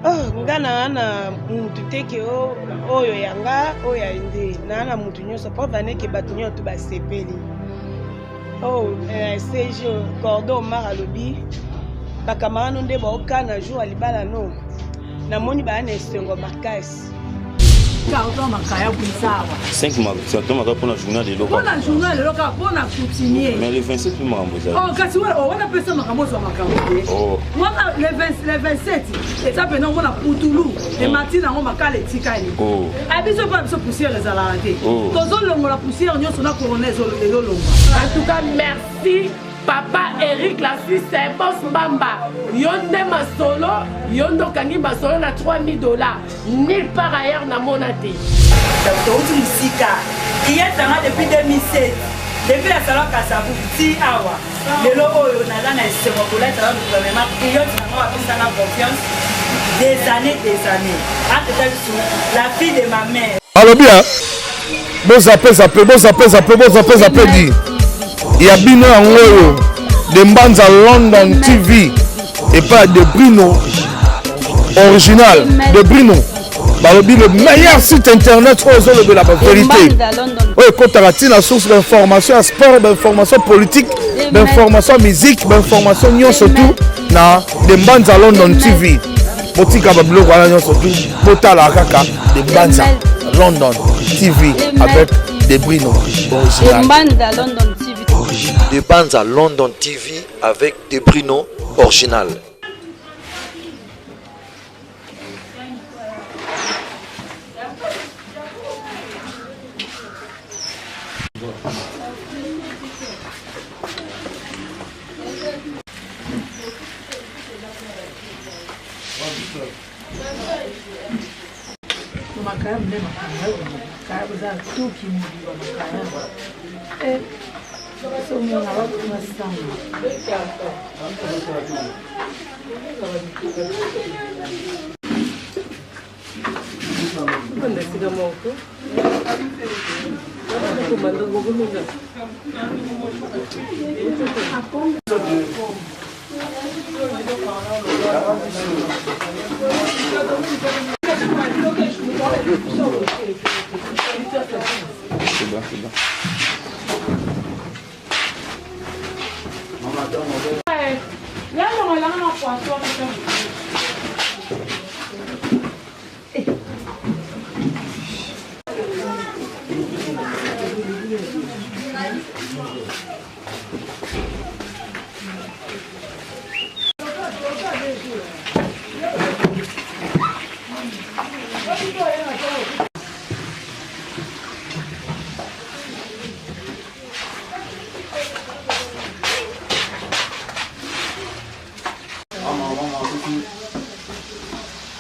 Oh, nga naa na mutu te ke oyo ya nga oyo ya nde naa na mutu nyonso preuve ane ke bato nyonso tu basepeli. Oh, eh, CG Cordon Omar alobi bakamara no nde baokana jour ya libala no namoni baya na esengo makasi. Carton makayabu eza awa. 5 carton makayabu mpona journal lelo kaka. Mpona journal lelo kaka mpona coutumier. Mais le 27 mpe makambo ezali. Oh kasi wana oh, wana pesa makambo ozwa makambo te. Oh. Wana le 20 le 27 eza pena omona putulu oh. emati nango makala etikali. Oh. A biso mpa biso poussière ezalaka te. Oh. Tozolongola poussière nyonso na corona ezolongwa. En tout cas merci Papa Eric la Suisse, boss Mbamba, yo nde masolo, yo nde okangi masolo na 3000 dollars. Nulle part ailleurs namona te. Touti mosika cliente nanga depuis 2007 depuis na salon kasavubu ti awa lelo oyo naza na esengo kolata na gouvernement cliente nanga apesanga confiance des années des années entre biso la fille de ma mère. Alobi hein, bozape zape bozape zape bozape zape di ya bino yango oyo de Mbanza London TV epai ya De Brino original De Brino balobi le meilleur site internet oyo ezolobela baverité oyo ekotaka ntina source bainformation ya sport bainformation politique bainformation ya musique bainformation nyonso tout na de mbanza london tv botika babiloko wana nyonso tout botala kaka de mbanza london tv avec de brino original De Banza London TV avec De Brino original. Makayabu nde makayabu, makayabu eza tuki mobimba makayabu. Eh, somona bakuna sanga. Banda esika moko. Kobanda kokolonga. C'est bon, c'est bon.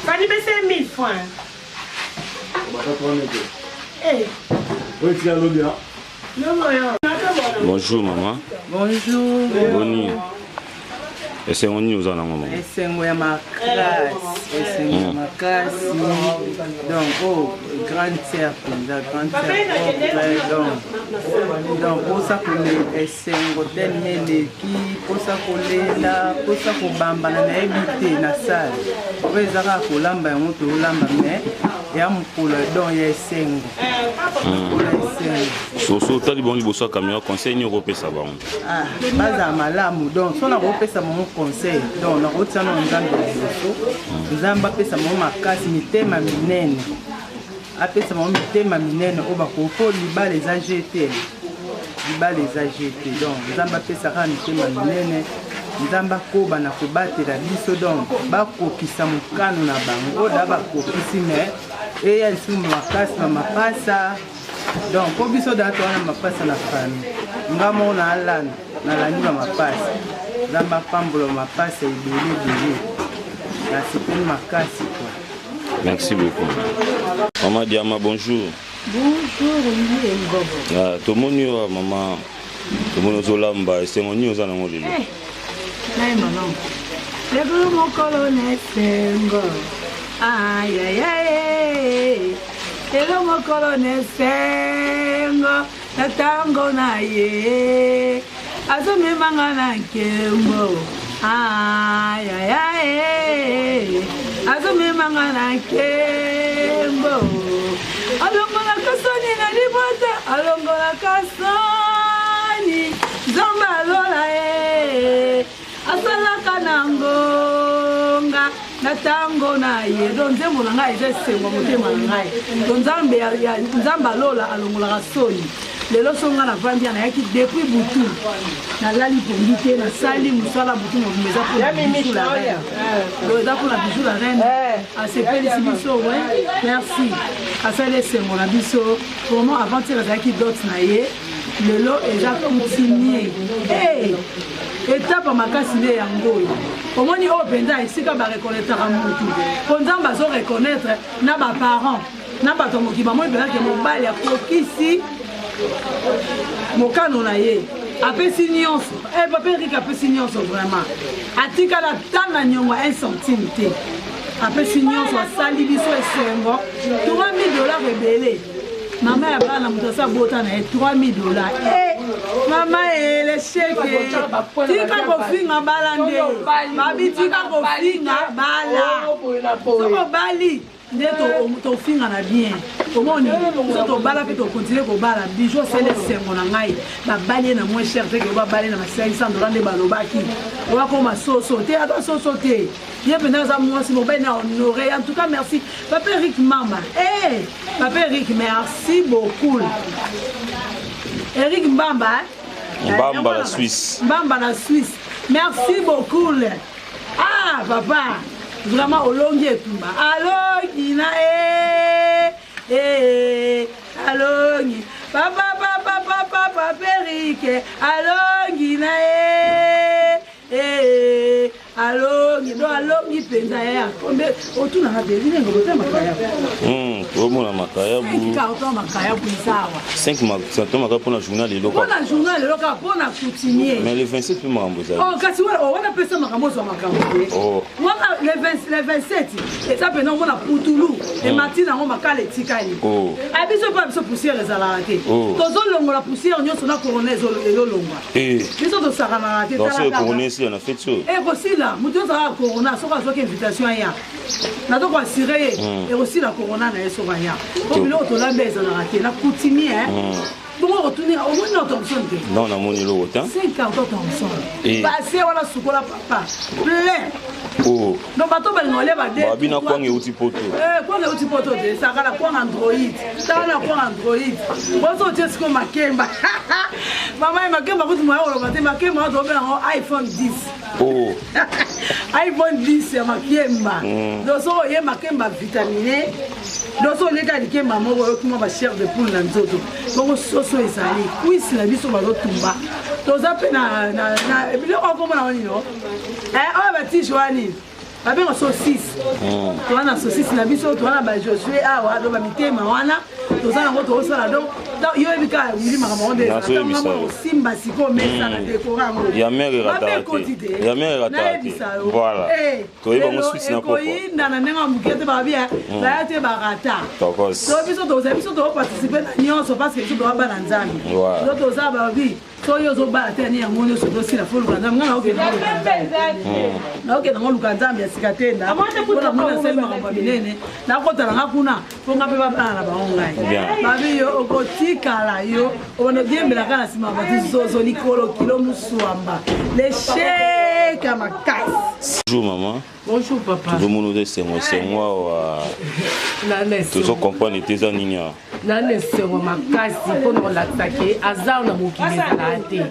Fani pesa ye 1000 francs. Eh. Bonjour maman. Bonjour. Boni. Esengo nini oza nango mama? Esengo ya makasi, esengo ya makasi. Donc oh grande sœur mpenza, grande sœur propre. Donc donc posa kolela esengo telema eleki, posa kolela, posa kobambana nayebi te na salle. Oyo eza kaka kolamba yango tolamba mais ya mokolo donc ya esengo. Mokolo ya esengo. Soso otali bango liboso ya kamera conseil nini okopesa bango? Ah, bazala malamu donc so nakopesa bango conseil donc nakotia nao nzambe liboso nzambe apesa bango makasi mitema minene apesa bango mitema minene oyo bakoki libala eza je te libala eza je te donc nzambe apesa kaka mitema minene nzambe akoba na kobatela biso donc bakokisa mokano na bango oyo da bakokisi mais eya lisusu makasi na mapasa donc mpo biso da towana mapasa na famille nga moko naalanda nalandi ba mapasa nzambe apambola mapasa ebele ebele nasepeli makasi kua merci beaucoup mama diama bonjour Bonjour Olivier Ngobo. Ah, tomoni yo mama tomoni ozolamba esengo nini oza nango lelo eh, naye mama lelo mokolo na esengo ayayaye lelo mokolo na esengo na ntango na ye azomemanga na nkembo ayayaye. Azomemanga na nkembo. Alongolaka soni na libota, alongolaka soni. Nzambe alola ye. Asalaka na ngonga na ntango na ye. Donc nzembo na ngai eza esengo motema na ngai. Donc Nzambe Nzambe alola alongolaka soni. Lelo so ngai navandi ya nayaki depuis butu nalali pongi te nasali mosala butu mobimba eza mpona bijou la reine. Donc eza mpona bijou la reine asepelisi biso we merci asali esengo na biso vraiment avant-hier azalaki dot na ye lelo eza coutumier. Hey! Etape makasi nde yango oyo omoni oyo mpenza esika bareconnaîtraka motu mpo Nzambe azo reconnaître na baparent na bato ya mokili bamoni mpenza ke mobali akokisi mokano na ye apesi nyonso. Eh, papa Eric apesi nyonso vraiment atikala ata na niongo 1 centime te apesi nyonso asali biso esengo 3000 dollars ebele mama ya bana moto asa bota na ye 3000 dollars. Eh, mama ele sheke tika kofinga bala nde babi tika kofinga bala soki obali nde tofinga na bien omoni biso tobala mpe tokontinue kobala bijou asali esengo na ngai babali ye na moins cher te ke babali na ba 500 dollars nde balobaki oyakoma soso te ata soso te ye mpenza aza mwasi mobali na honoré. En tout cas merci papa Eric Mamba. Hey, papa Eric merci beaucoup Eric Mbamba. Mbamba la Suisse. Mbamba la Suisse merci beaucoup. Ah papa vraiment olongi etumba alongi na e e alongi papa papa papa papa Eric alongi na e e alongi do alongi mpenza ya kombe otunaka te ndenge kota makayabu. Omona makayabu carton makayabu eza awa 5 carton makayabu mpona journal lelo. Mpona journal lelo kaka mpona coutumier. Mais le 27 mpe makambo ezali. Oh kasi wana pesa makambo ozwa makambo te. Wana le 27 eza mpena omona putulu emati nango makala etikali. A biso mpa biso poussière ezalaka te. Tozolongola poussière nyonso na corona ezolongwa. Biso tosakanaka te. Corona esila na feti oyo. Ekosila moto nyonso akaka corona soki azwaki invitation aya nazo koassurer ye ekosila corona na ye soki aya po biloko tolambi ezalaka te na coutumier. Bongo otuni omoni na Thomson te? Non, namoni eloko te. 5 carton Thomson base wana sukola papa plein. Donc bato balinga olia bade babina kwanga euti poto. Kwanga euti poto te esaka na kwanga android tala na kwanga android boso otie siko makemba mama ye makemba kutu moya koloba te makemba wana tobenga yango iPhone 10. iPhone 10 ya makemba. Donc soki oye makemba vitamine donc soki olieka likemba moko oyoki mwa bachair de poule na nzoto. Bongo soso ezali cuisse na biso bazotumba toza mpe na biloko akomona ngo nini oyo batige wana nini babenga saucisse toza na saucisse na biso toza na bajosue awa do bamitema wana toza nango tozosala. Donc yo oyebi kaka wili makambo yango nde osimba sikoyo mesa na décor yango. Ya mare erataate nayebisa yo. Voilà. Toyeba yango suisse na poko. Ekoyinda na ndenge ya moke te babi baya te barata. To biso tozali biso tokoparticipe na nyonso parce que biso toza bana Nzambe. To toza babi soki ozobala te ani yango nyonso tosila fo luka Nzambe. Ngai naokende nango luka Nzambe ya sika te nda mpona moni asali makambo ya minene nakota nanga kuna mpo nga mpe babala na bango ngai babi yo okotikala yo obanda odiembelaka na nsima bato zozo likolo kilo muswamba leshek ya makasi. Bonjour maman. Bonjour papa. Tozomona oza esengo esengo awa tozo comprendre te eza nini awa. Nana esengo makasi mpona kolakisa ke hasard na mokili ezalaka te.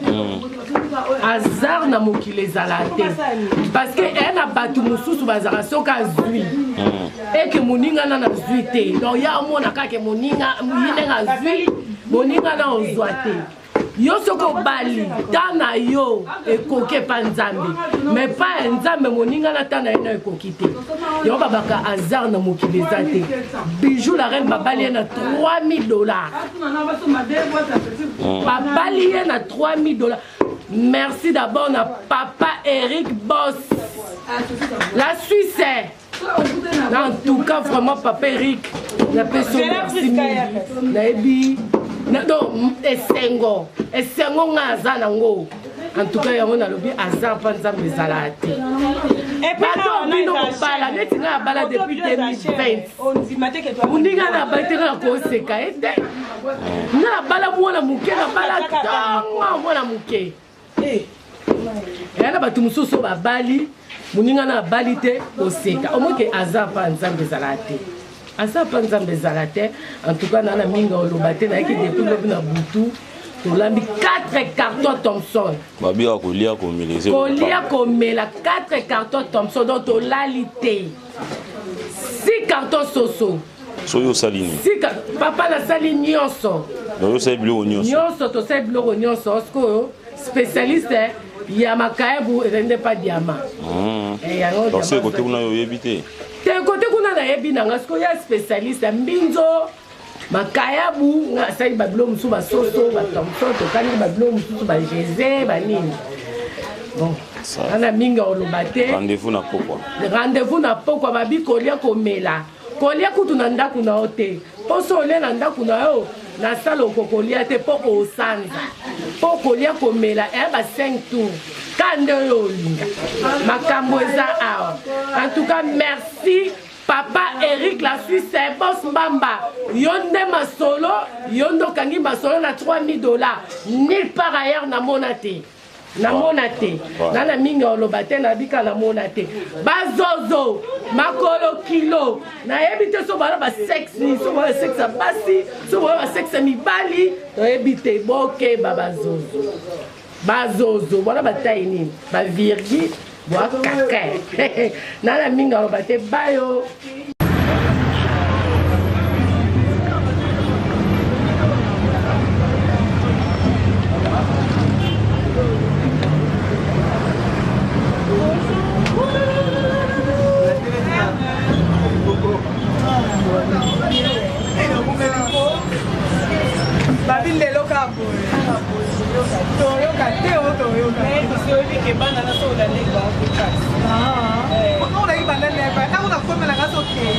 Hasard na mokili ezalaka te parce que eya na bato mosusu bazalaka soki azwi eke moninga na nazwi te donc ya omona kaka moninga ye ndenge azwi moninga na ozwa te. Yo soki obali ta na yo ekoki epa Nzambe mais pa ya Nzambe moninga na ta na ye na ekoki te. Yango babaka hasard na mokili eza te. Bijou la reine babali ye na 3000 dollars babali ye na 3000 dollars. Merci d'abord na papa Eric Boss la Suisse. En tout cas vraiment papa Eric napesi yo merci mingi nayebi donc esengo esengo ngai aza nango. En tout cas yango nalobi aza mpa Nzambe ezalaka te. Bato bino kobala neti ngai abala depuis 2020, moninga na abali te, kaka koseka ye te. Nga nabala mwana moke, nabala ntongo mwana moke. Eya na bato mosusu oyo babali, moninga na abali te, koseka omoke aza mpa Nzambe ezalaka te, aza mpa Nzambe ezala te. En tout cas naa na mingi oloba te. Nayaki depuis lobi na butu, tolambi 4 carton Thomson. Babika kolia komela. Kolia komela, 4 carton Thomson, donc tolali te. 6 carton soso. Soki osali nini? Sika papa, nasali nyonso. Donc osali biloko nyonso? Nyonso, tosali biloko nyonso. Sikoyo spécialiste ya makayabu ezali nde pa diama. Yango. Donc soki kote kuna yo oyebi te? Te, kote kuna nayebi nanga. Sikoyo ya spécialiste ya mbinzo, makayabu, nga asali babilo mosusu, basoso, bathomson, tokangi babilo mosusu, bageze, banini. Bon, ana mingi oloba te. Rendez-vous na pokwa. Rendez-vous na pokwa. Babi kolia komela, kolia kutu na ndako na yo te, mpo so olia na ndako na yo na sala, okokolia te mpo osanza, mpo kolia komela eya ba 5 tour ka nde oyo olinga. Makambo eza awa. En tout cas merci papa Eric la Suisse, bos Mbamba, yo nde masolo, yo nde okangi masolo na 3000 $, nulle part ailleurs namona te, namona te. Nana mingi oloba te, nabika namona te. Bazozo makolo kilo, nayebi te so bana basexe nini, so bana sexe ya basi, so bana basexe ya mibali, toyebi te. Bokeba bazozo, bazozo wana batai nini, bavirgi bwakaka. Nana mingi aloba te, bayo. Babi lelo kaka boye toyoka te, o toyoka. Oyebi ke bana na so olandi bango te kasi. Olaki banda neva ntango nakomelaka sokei.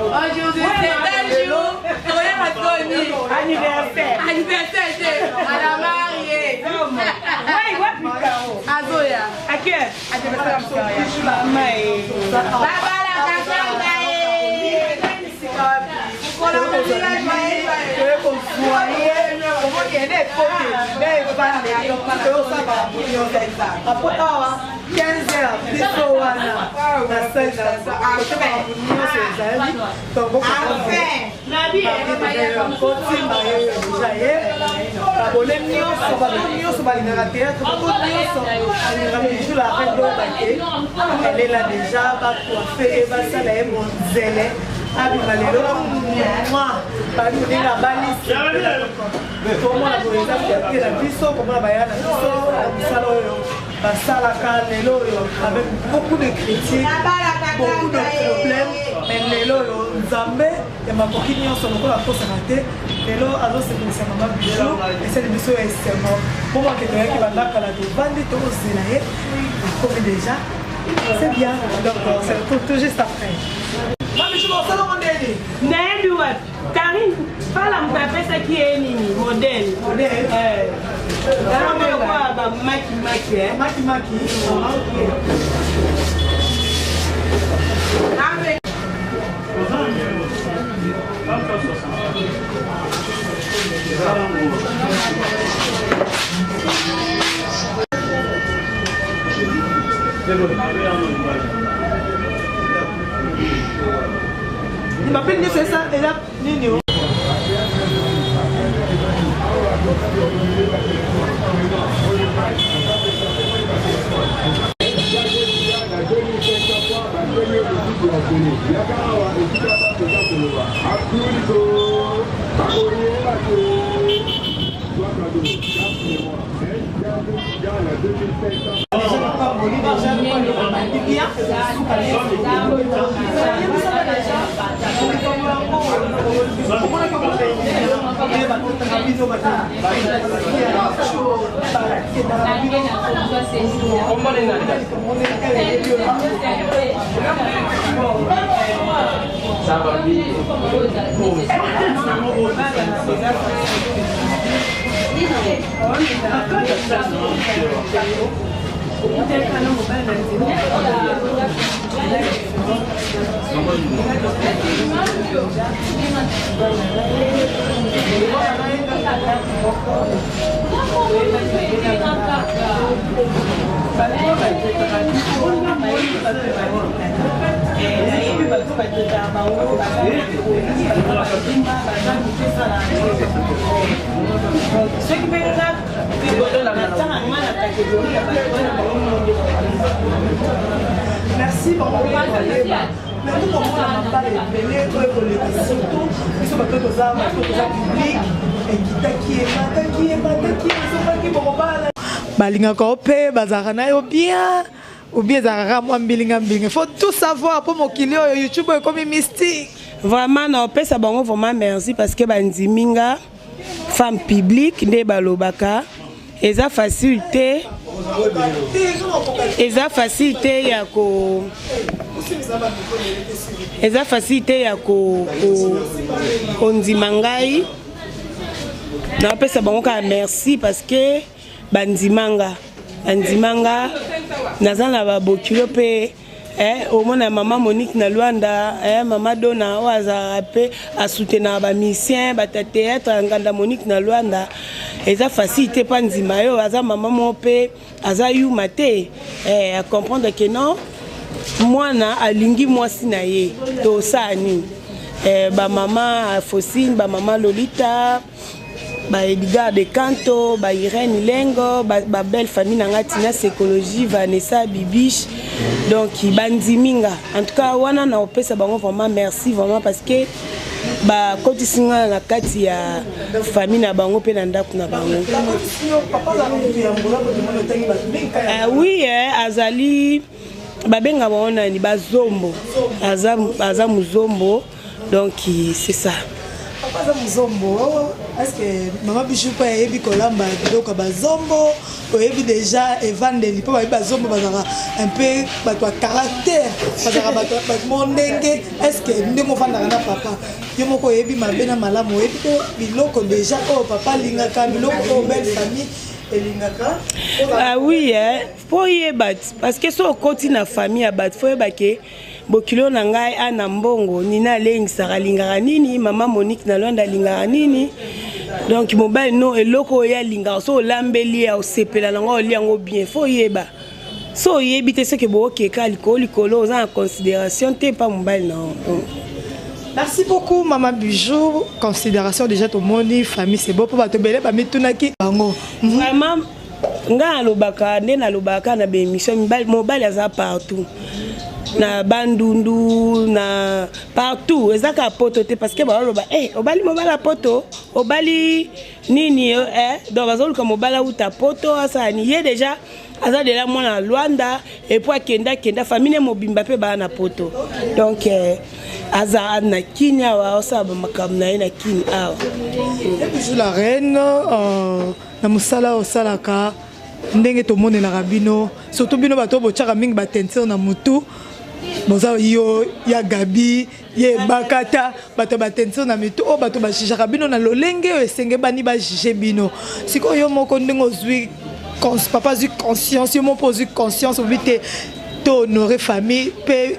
Aujourd'hui, c'est un jour. Anniversaire. Anniversaire, c'est à la mariée. Oui, wapi Caro? Azoya. Ake. Mama e. Baba la kakanga ye. Toyekozwa ye, omoni ene ekoteli nde evandeli, toyosala makambo nyonso. Apres awa 15 heures, biso wana na salle kote, makambo nyonso ezali. Donc kotimba ye deja, ye babone nyonso, bato nyonso balingaka théâtre, bato nyonso balingaka Bijou la Reine, boyebake elela déjà, bacoiffe ye, basala ye monzele, abima lelo mwa babi ndenge abalisi. Komona boye eza fierté na biso, komona baya na biso na mosala oyo basalaka lelo oyo, avec beaucoup de critiques, beaucoup de problèmes, mais lelo oyo Nzambe ya makoki nyonso, lokola akosaka te, lelo azosepelisa mama Bijou, esali biso ya esengo. Bomake toyaki bandakala, tovandi, tozela ye, akomi déjà, c'est bien. Donc c'est tout, tout juste après. Mama Bijou, osalongo ndeni? Nayebi wapi Karine Fala, moto apesaki ye nini, modèle. Modèle. Lokola bamakimaki. Makimaki. Bapeli nyonso eza eza nini o? Bokendaka na bino. Soki mpe nga natanga nga na catégorie ya bato wana, bango monde. Merci bango. Mais tokomona mabala ebele oyo ekoleka, surtout biso bato toza, bato toza public, ekitaki, emataki, emataki, ezongaki, bokobala balingaka yo mpe bazalaka na yo bien ou bien ezalaka kaka mwa mbilinga mbilinga? Faut tout savoir mpo mokili oyo, YouTube oyo ekomi mystique. Vraiment, naopesa bango vraiment merci parce que bandimi nga femme publique. Nde balobaka eza facile te, eza facile te ya ko, eza facile te ya kondima ngai. Napesa bango kaka merci parce que bandima nga, bandima nga. Naza na babokilo mpe omona mama Monique na Lwanda, mama Dona oyo azalaka mpe asoutenaka bamusicien, bato ya théâtre ya nganda. Monique na Lwanda, eza facile te mpa ndima yo. Aza mama moko mpe aza yuma te, acomprendre que non, mwana alingi mwasi na ye, tosala nini? Bamama Fosine, bamama Lolita, ba Edgar de Canto, ba Irène Lengo, ba belle famille na nga, Tina Sécologie, Vanessa Bibiche, donc bandimi nga. En tout cas wana na opesa bango vraiment merci, vraiment, parce que bakotisi nga na kati ya famille na bango mpe na ndako na bango. Oui, azali, babenga bango nani, bazombo, aza, aza mozombo, donc c'est ça. Papa aza mozombo. Est ce que mama Bijou mpe ayebi kolamba biloko ya bazombo? Oyebi déjà evandeli mpo bayebi bazombo bazalaka un peu bato ya caractère, bazalaka bato mo ndenge. Est ce que ndenge ofandaka na papa, yo moko oyebi mabe na malamu, oyebi mpe biloko déjà oyo papa alingaka, biloko oyo belle famille elingaka? Ah oui, faut oyeba ti, parce que so okoti na famille ya bato, faut oyeba ke bokilo na ngai ana mbongo nini, alengisaka, alingaka nini, mama Monique na Lwanda alingaka nini. Donc mobali no, eloko oyo alingaka, so olambeli ye, osepela nango, olia yango bien. Faut oyeba. So oyebi te, soki bookeka likolo likolo, oza na considération te pa mobali na yo. Merci beaucoup, Mama Bijou. Considération déjà tomoni, famille c'est beau, mpo bato ebele bamitunaki bango. Vraiment, ngai nalobaka nde nalobaka na baémission, mobali aza partout, na Bandundu, na partout, eza kaka poto te, parce que baoloba hey, obali mobali ya poto, obali nini, eh? Donc bazoluka mobali auta poto, asala nini? Ye déjà aza deja mwana na Lwanda et puis akenda akenda, famille ne mobimba mpe baa na poto. Donc aza na Kini awa, osala bamakambo na ye na Kini awa. Bijou la reine, na mosala osalaka, ndenge tomonelaka bino, surtout bino bato botyaka mingi bateinture na motu, boza yo ya Gabi, ye bakata bato ya bateinture na mitu oyo, bato bajugeaka bino na lolenge oyo esenge bani bajuge bino. Sikoyo yo moko, ndenge ozwi, papa azwi conscience, yo moko ozwi conscience, obi te to honore famille mpe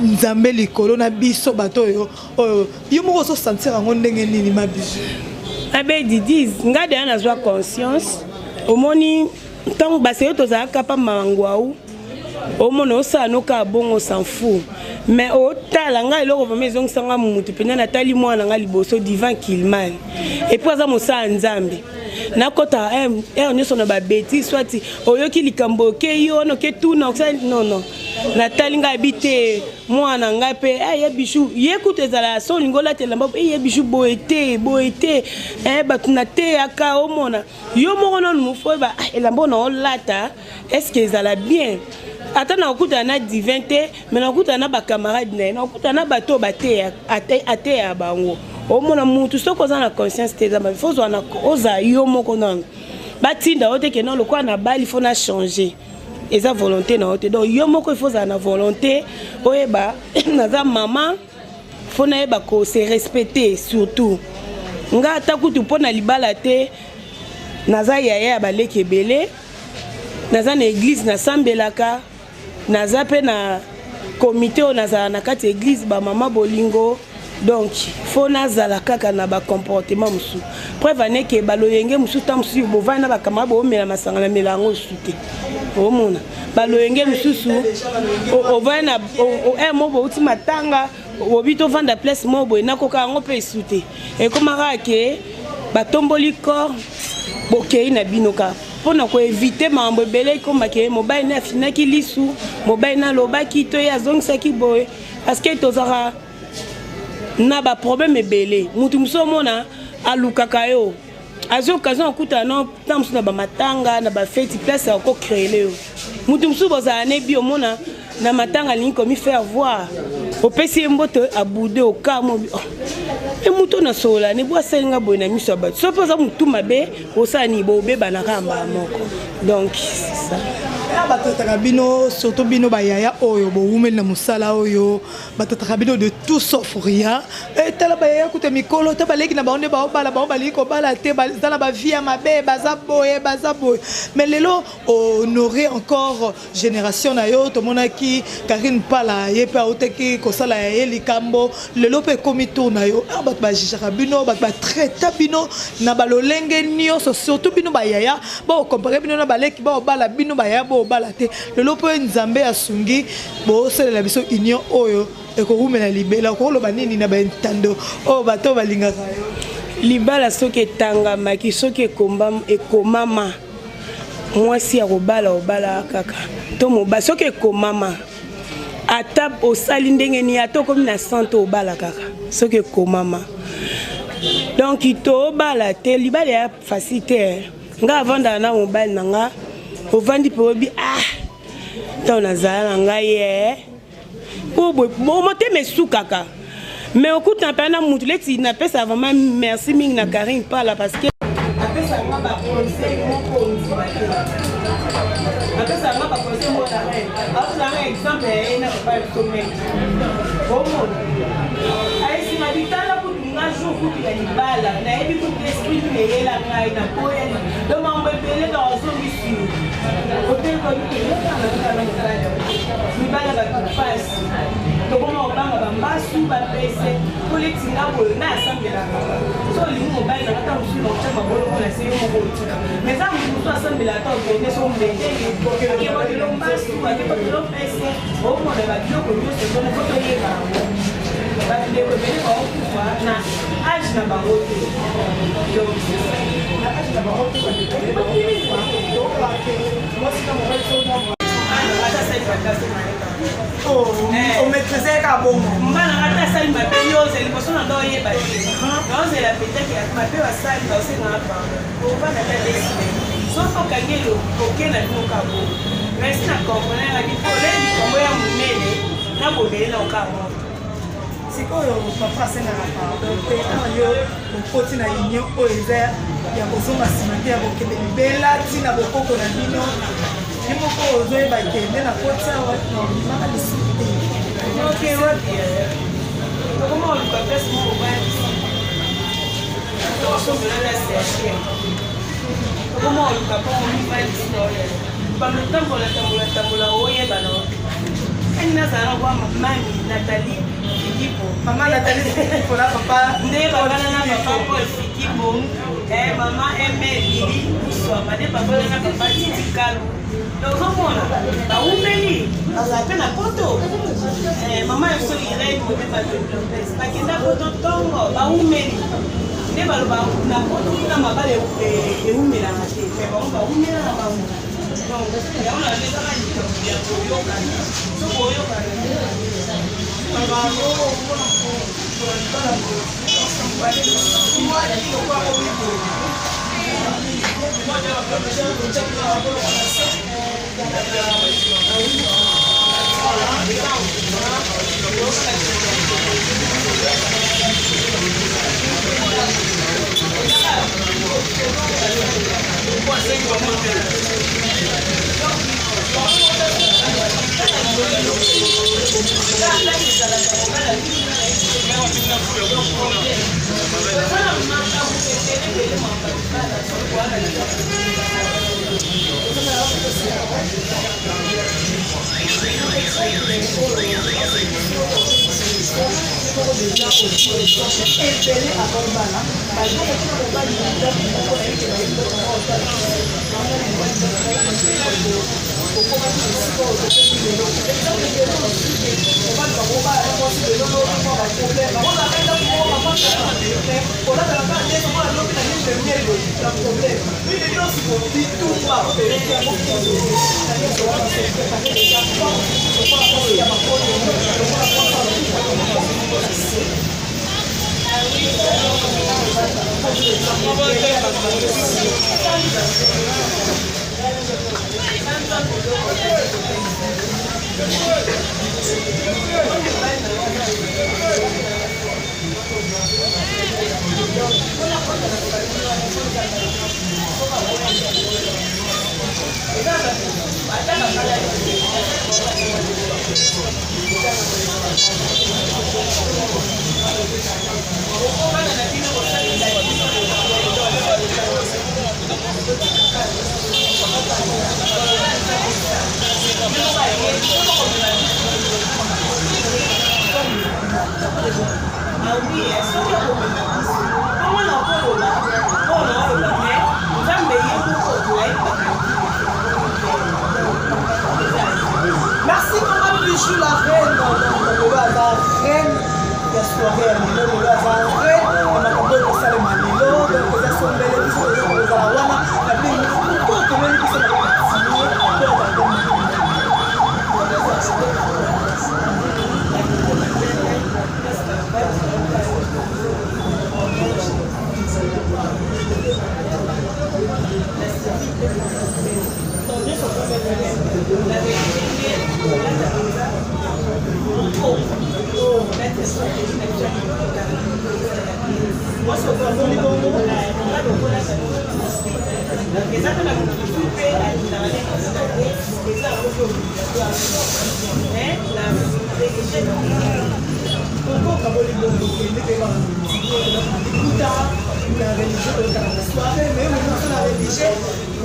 Nzambe likolo na biso bato oyo oyo, yo moko ozosentir yango ndenge nini, ma Bijou? Abe Didis, nga deya nazwa conscience. Omoni, ntango baseyo tozalaka pa mangwau, omona osala noka bongo, s'en fout. Mais otala ngai, eloko vraiment ezongisanga mutu mpenza, natali mwana na ngai liboso, Divin Kilman, et puis aza mosala Nzambe. Nakɔta heure nyonso na babêtises, soit oyoki likambo, okei yo wana, oke tuna, non non. Natali ngai abi te, mwana ngai mpe ye Bijou, ye kutu ezala so olingi olatela mba ye Bijou boye te, boye te, bato nateyaka. Omona yo moko nanu mofo oyeba elamba oyo na olata, est ce que ezala bien? Ata nakokutana na Divin te, mais nakokutana na bacamarade na ye, nakokutana na bato oyo ateya bango. Omona mutu, soki oza na conscience te, eza mabe. Faut ozala yo moko nanu. Batinda yo te ke non, lokola na bali fo na changer. Eza volonté na yo te. Donc yo moko il faut ozala na volonté, oyeba naza mama, fo nayeba ko se respecter. Surtout nga, ata kutu mpo na libala te, naza yaya ya baleki ebele, naza na église, nasambelaka, naza mpe na komite oyo nazala na kati ya église Bamama Bolingo. Donc fo nazala kaka na bacomportement mosusu. Preuve aneke baloyenge mosusu, ta mosusu bovandi na bakamara, boomela masanga, na mela yango mosusu te. Omona baloyenge mosusu, ovandi na mo bouti matanga, obi tovanda place moko boye, nakoka yango mpe esu te. Ekomaka ke batomboli corps, bokei na bino kaka mpona koéviter makambo ebele. Ekomake mobali ne afinaki lisu, mobali nalobaki to ye azongisaki boye, parce que tozalaka na baproblème ebele. Mutu mosusu omona alukaka yo, azwi occasion akutana no ntango mosusu na bamatanga, na bafeti, place ya kocréer yo. Mutu mosusu bozala nebi, omona na matanga alingi komi faire voir, opesi ye mbote, abude okamo oh. E mutu oyo nasolola ne bo asali nga boye na miso ya bato. So mpe oza motu mabe, osala nini? Bobebanaka mbala moko. Donc c'est ça. Batataka bino, surtout bino bayaya oyo bowumeli na mosala oyo, batataka bino de tout sauf rien. Tala bayaya kuta mikolo to baleki na bango nde baobala, bango balingi kobala te, baza na bavie ya mabe, baza boye, baza boye. Mais lelo honorer encore génération na yo. Tomonaki Karine Pala, ye mpe autaki kosala ya ye likambo. Lelo mpe ekomi tour na yo. Bato bajugeaka bino, bato batraita bino na balolenge nyonso, surtout bino bayaya, baocomparer bino na baleki baobala. Bino bayaya boobala te. Lelo mpe Nzambe asungi, bosalela biso union oyo ekowumela libela. Okoloba nini na baintando oyo, bato oyo balingaka yo? Libala soki etangamaki, soki ekomama, mwasi ya kobala obala kaka to mobali, soki ekomama, ata osali ndenge nini, ata okomi na 100, obala kaka soki ekomama. Donc tobala te, libala ya facile te. Nga avandaka na mobali na nga, ovandi mpe oyebi, ah, ntango nazala na ngai ye po boye, motema esukaka. Mais okutana mpe na mutu leti. Napesa vraiment merci mingi na Karine Pala, parce que apesaka nga baconseil moko ondima te. Apesaka nga baconseil moko na reine, aozanga exemple ya ye na papa biso meke. Omona ayesinga bitala kutu nga jour kutu ya libala, nayebi kutu esprit nini eyela ngai naboya. Donc mambo ebele na azongisi mibala, bato pasi, tokoma kobanga bambasu bapese koletinga boye na asambelaka. So olingi mobali nanga, ta mosusu na otya maboloko na se, yo moko otika. Mais eza motu mosusu asambela, ata okende so mbetenge, akebakelo mbasu, akebakelo pese, omona babiloko nyonso tona. Fo toyeba yango, bandeko ebele baokufa na age na bango te. Donc na age na bango te, bandeko ebele baokufa. Tokake mwasi na mobali so omaîtrise kaka bongo. Mbana ata asali mabe, yo ozali liboso na nga, oyeba te, naozela peut-être mabe basali, baosengaka pardon, ovanda ata desime. Soki okangi oke na bino kaka bongo. Merci na comprendre nga likolo ya likambo ya monene na bomele na oka moko. Sikoyo papa asengaka pardon te. Awa yo okoti na union oyo eza ya kozonga nsima te, ya kokende libela ntina bokoko na bino. Ye moko ozoyeba kende na koti awa na obimaka lisusu te. Ok, wapi tokoma oluka place moko bayebisa, tokosombela na cercueil, tokoma oluka mpo mibali bando tambola tambola tambola, oyeba na ani nazala na kwa mami Nathalie Fikipo. Mama Nathalie Fikipo na papa nde babala na papa Paul Fikipo, mama Eme Lili Kuswama nde babala na papa Titi Kalu. Donc ozomona bawumeli, bazala mpe na poto. Mama ya biso Irene Motema Lopez bakenda poto ntongo, bawumeli nde baloba na poto kuna mabala ewumelaka te, me bango bawumela na bango. Donc yango na ezaka likambo ya koyokana. So koyokana bango. déjà ebele avant bana bazokaki na mobali na ndako moko na yeke bayebi osala bango mobali okomaki esika oyo tokomi lelo exemple lelo osuki mobali bango baya mwasi lelo lobi mwa baproblème bango na ndako moko bafandaka kolataka kaka nde lokola lobi na nini lemiel na problème mimi nyonso bitumba eleki yango na nyonso wana se prépare déjà lokola mwasi ya makolo lokola mwasi Merci maman Bijou la reine. Donc lelo aza reine ya soirée ya lelo, lelo aza reine ya makambo oyo ekosalema lelo. Donc eza sombele biso toza kozala wana na bino pourquoi okomeli biso na continue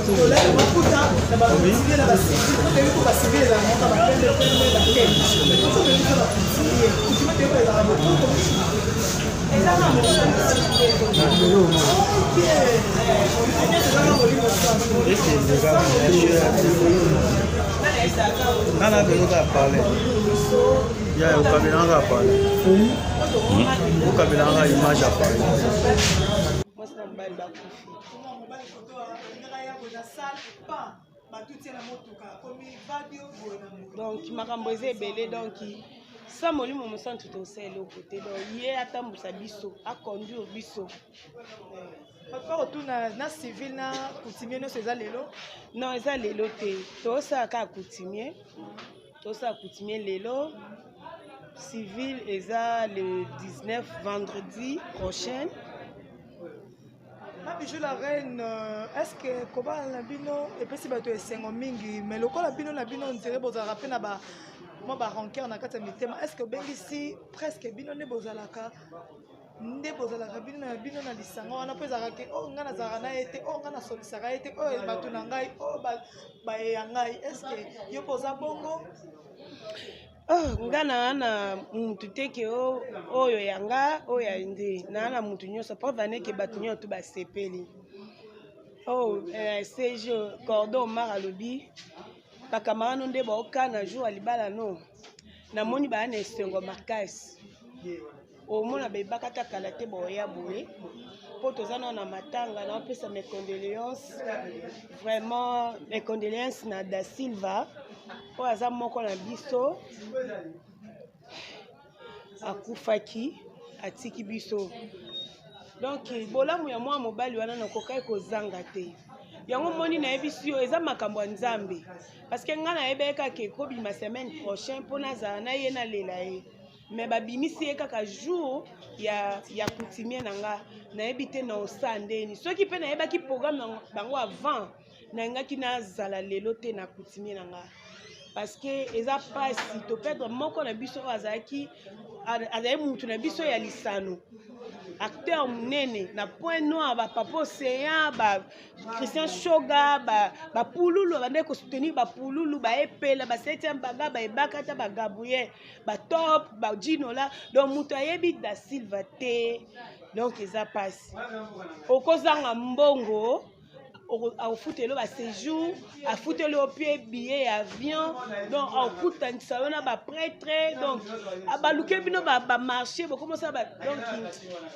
tolala mafuta na bakutie na basivile po toyebi ko basivile ezala moko bapembe pembe bakembe po toyebi ko bakutie kutima toyebi ezala bokoko Nana bezoka parle ya okabelanga parle okabelanga image ya parle mwasi na mobali bakufi donc makambo eza ebele donc sa molimo mosantu tosala eloko te donc ye atambusa biso aconduire biso. Papa otuna na civil na coutumier nyonso eza lelo? Non, eza lelo te, tosala kaka coutumier, tosala coutumier lelo. Civil eza le 19, vendredi prochain. Ma Bijou la reine, est-ce que kobala na bino epesi bato esengo mingi, mais lokola bino na bino ondire bozalaka mpe na ba mwa ba rancœur na kati ya mitema, est-ce que obengisi presque bino nde bozalaka nde bozalaka bino na bino na lisanga wana, mpo ezalaka ke oyo ngai nazalaka na ye te, oyo ngai nasolisaka ye te, oyo bato na ngai, oyo baye ya ngai, est ce que yo mpo oza bongo? Oh, nga naa na mutu te ke oyo ya nga oyo ya nde naa na mutu nyonso preuve aneke bato nyonso to basepeli. Oh, CG Cordon Omar alobi bakamara no nde baokana jour ya libala no namoni baya na esengo makasi omona bebaka ta kala te boya boye mpo toza nao na matanga. Naopesa mes condoléances, vraiment mes condoléances na Da Silva oyo aza moko na biso, akufaki atiki biso. Donc bolamu ya mwa mobali wana nakokaki kozanga te. Yango moni nayebisi yo eza makambo ya Nzambe, parce que ngai nayebaki kaka ekobima semaine prochaine mpo nazala na ye nalela ye, mais babimisi ye kaka jour ya coutumier na nga. Nayebi te na osala ndeni. Soki mpe nayebaki programme na bango avant, nayingaki nazala lelo te na coutumier na nga, parce que eza mpasi toperdre moko na biso oyo azalaki, azali mutu na biso ya lisano. Acteur munene na point noir ba papa océan ba Christian Shoga ba ba pululu bandaki ko soutenir ba pululu ba epela ba septième baga ba ebakata ba Gabriel ba top ba Ginola donc moto ayebi da Silva te donc eza pasi okozanga mbongo akofutela yo baséjour afuteli yo mpe billet ya avion donc akokutanisa yo na baprêtre donc baluke bino bamarché bokomosala donc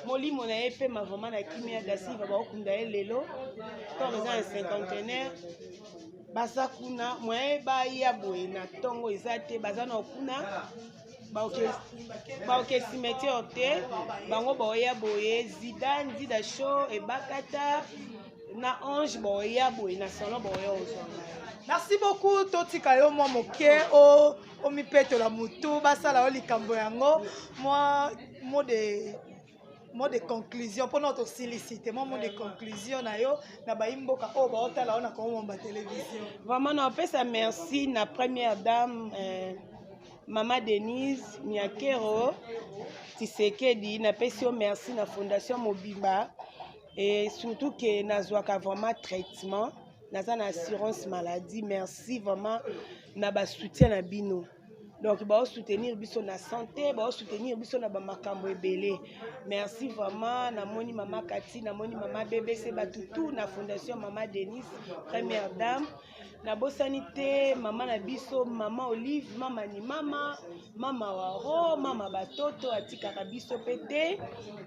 molimo na ye pema vraiment na kimia dasiva bakokunda ye lelo corps eza na cinquantenaire baza kuna moyen baya boye na ntongo eza te baza na kuna baoke cimetière te bango baoya boye zidane zida show ebakata na ange baoya boye na salon baoya ozwa ngai merci beaucoup totika yo mwa moke omipetola motu basala yo likambo yango mwa mot de mot de conclusion mpona tosilisi te mwa mot de conclusion na yo na bayi mboka oyo baotala yo na kongo momba télévision vraiment naopesa merci na première dame euh, mama denise miakero tisekedi napesi yo merci na fondation mobimba et surtout ke nazwaka vraiment traitement naza na assurance maladie merci vraiment na basoutien na bino donc baosoutenir biso na santé baosoutenir biso na bamakambo ebele merci vraiment namoni mama kati namoni mama bbc bato tout na fondation mama denise première dame nabosani te mama na biso mama olive mama ni mama mama waro mama batoto atikaka biso mpe te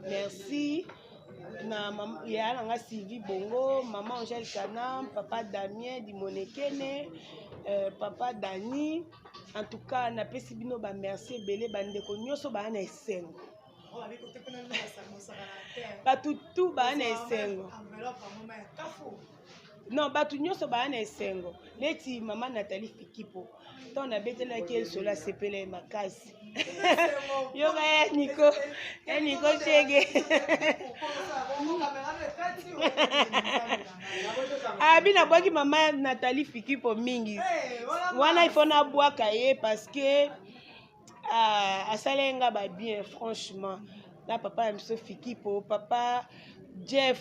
merci na yaya na nga sylvie bongo mama angèle kanam papa damien dimonekene euh, papa dani en tout cas napesi bino bamerci ebele bandeko nyonso baya na esengo bato tu baya na esengo non bato nyonso baya na esengo neti mama nathalie fikipo ntango nabetelaki ye lisolo asepela ye makasi yoka ya niko ya niko shege abi nabwaki mama nathalie fikipo mingi wana ifo nabwaka ye parce que ah, asalaki nga ba bien franchement na papa na biso fikipo papa jeff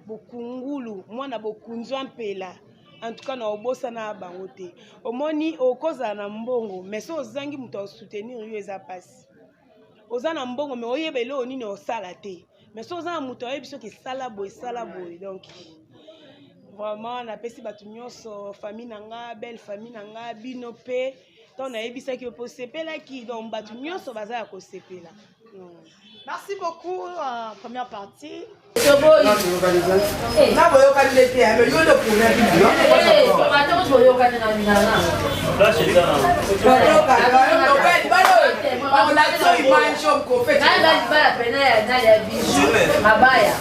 bokungulu mwana bokunzwa mpela en tout cas na obosana bango te omoni okozala na mbongo mais so ozangi moto asoutenir yo eza mpasi oza na mbongo mais oyeba eloko nini osala te mais so oza na moto ayebi soki esala boye esala boye donc vraiment napesi bato nyonso famille na nga belle famille na nga bino mpe ntango nayebisaki yo mpe osepelaki donc bato nyonso baza ya kosepela Merci beaucoup, euh, première partie. Na boyokani nde te mais yo nde mabaya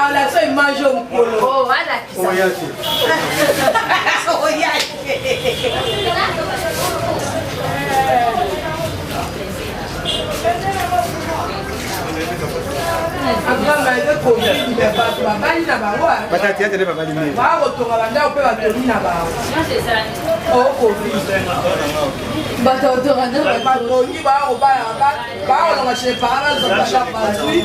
olakisa image oyo mokolo oya te babali na bango bakotonga bandako mpe batongi na bango okovi batongi bakobala bakolonga chez parents bazwa bazwi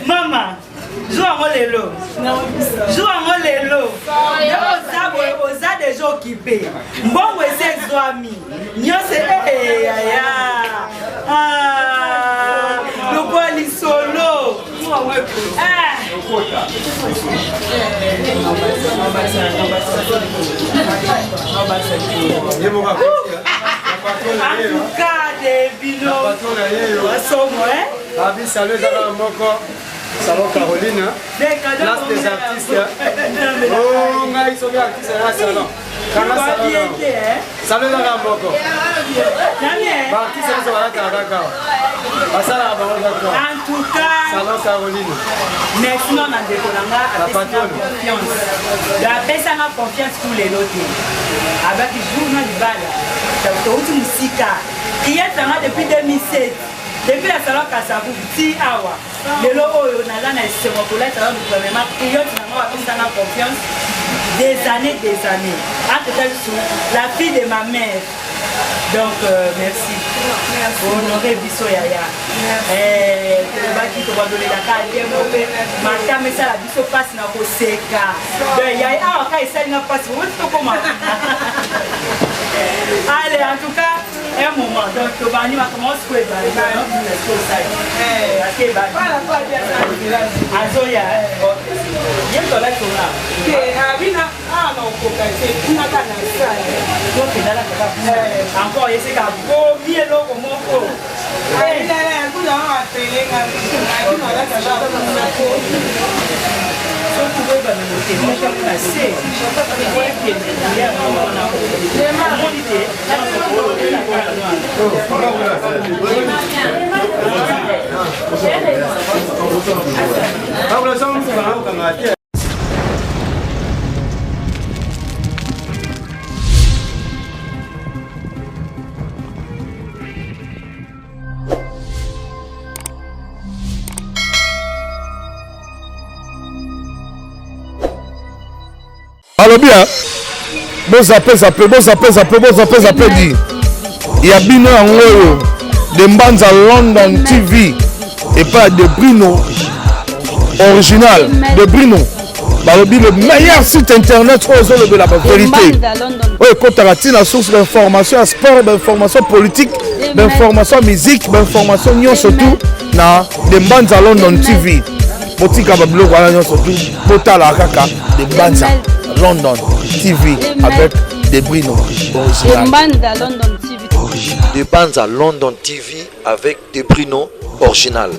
Mama, jour yango lelo jour yango lelo nde oza boye oza deja okipe mbongo esi ezwami nyonso eyaya ah, lokola lisolo ah. En tout cas, de bino basomo Babi salut ezaka moko salon Caroline place des artistes oh ngai soki artiste na salon. Salon ezaka moko. Baartiste nyonso balataka kaka basalaka bango kaka. En tout cas, Salon Caroline. Merci non na ndeko na nga apesanga confiance. Donc apesanga confiance tout lelo te. Abaki jour na libala. Touti mosika. Cliente na nga depuis 2007. Depuis la salon Kasavubu ti awa. Lelo oyo naza na esengo kolatisa nanu premièrement cliente na nga apesanga confiance des années des années. Entre temps la fille de ma mère. Donc euh, merci. merci. Honoré biso yaya. Eh, tolobaki tobandolelaka ye moko mpe matama esala biso mpasi na koseka. Donc yaya awa ka esali nga mpasi owuti tokoma. Allez, en tout cas, un moment. Donc tobandi makambo sikoyo ebandi. Parce que ebandi. Azoya. Ye tolaki ona. Abina awa na okoka te kuna kaka na sale encore eseka bomi eloko moko soki koyeba moko na se omoni te. Balobi ya bozape zape bozape zape bozape zape di ya bino yango oyo de Mbanza London TV epai ya De Brino original De Brino balobi le meilleur site internet oyo ezolobela baverité oyo ekotaka ntina source d'information ya sport bainformation politique bainformation ya musique bainformation nyonso tout na de Mbanza London TV botika babiloko wana nyonso tout botala kaka de Mbanza London TV avec De Brino original. Mbanza London TV. De Banza London TV avec De Brino original.